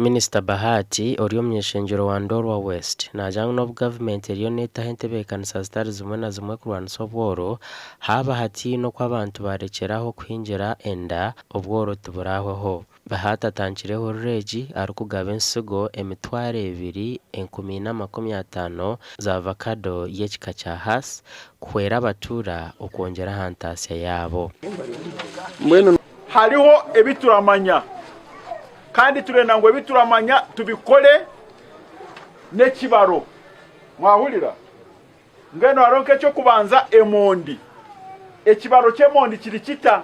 Minisita Bahati ori omuny'eishengyero wa Ndorwa West naagira ngu n'obu gavumenti eriyo neetaho entebeekanisa zitari zimwe na zimwe kurwanisa obworo, haaba hataine oku abantu baarekyeraho kuhingira enda, obworo tiburahweho. Bahati atandikire ehururu egi arikugaba ensigo 2450 za vakado y'ekika kya Hass kuhwera abatuura okwongyera aha ntaasya yaabo. Mbwenu. Hariho ebi turamanya, kandi turenda ngu ebi turamanya tubikore n'ekibaro. Mwahurira? Mbwenu hariho nk'eky'okubanza emondi. Ekibaro ky'emondi kiri kita?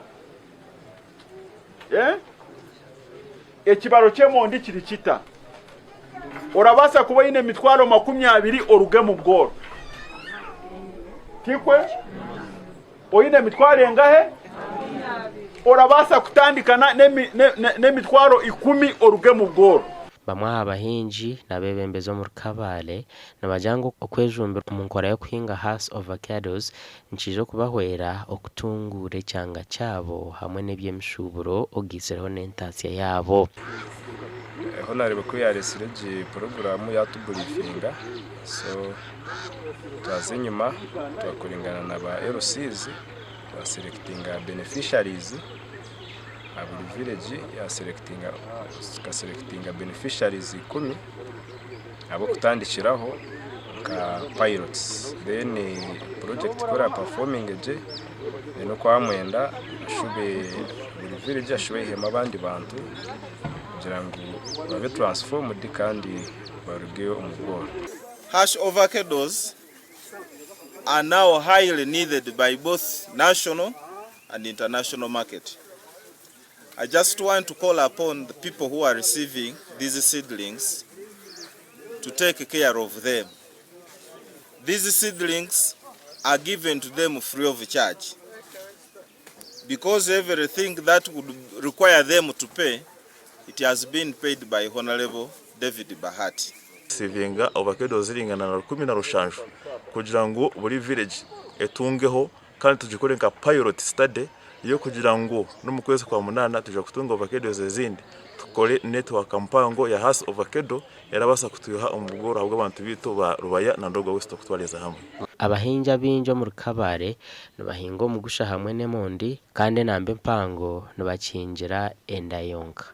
Eh? Ekibaro ky'emondi kiri kita? Orabaasa kuba oine emitwaro 20 oruge mu bworo. Tikwe? Oine emitwaro engahe? Orabaasa kutandika n'emitwaro 10 oruge mu bworo. Bamwe aha bahingi n'abeebembezi omuri Kabale nibagira ngu okwejumbira omu nkora y'okuhinga Hass Ovacados nikiija okubahwera okutunguura ekyanga kyabo hamwe n'eby'emishuuburo ogaitsireho n'entaasya yaabo. Honarebo ku yaresire egi puroguramu yatuburifinga, so twaza enyima twakoringana na ba LCs, twaselectinga beneficiaries aha buri village, yaselectinga tukaselectinga beneficiaries 10 ab'okutandikiraho nka pilots. Then project ku eraperforminge gye, then okwamwenda ashube buri village ashube aihemu abandi bantu kugira ngu babe transformed kandi baruge omu bworo. Hass avocados are now highly needed by both national and international market. I just want to call upon the people who are receiving these seedlings to take care of them. These seedlings are given to them free of charge because everything that would require them to pay, it has been paid by Honorable David Bahati. Sivinga avocado ziringana na 17 kugira ngu buri village etungeho, kandi tugikore nka pilot study y'okugira ngu n'omu kwezi kwa munaana tuja kutunga avocados ezindi, tukore network mpango ya Hass avocado erabaasa kutwiha omu bworo ahabw'abantu baitu ba Rubaya na Ndorwa West okutwariza hamwe. Abahingi abaingi omuri Kabale nibahinga omugusha hamwe n'emondi kandi enamba empango nibakihingira enda yonka.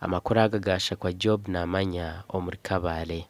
Amakuru aga gaashakwa Job Namanya omuri Kabale.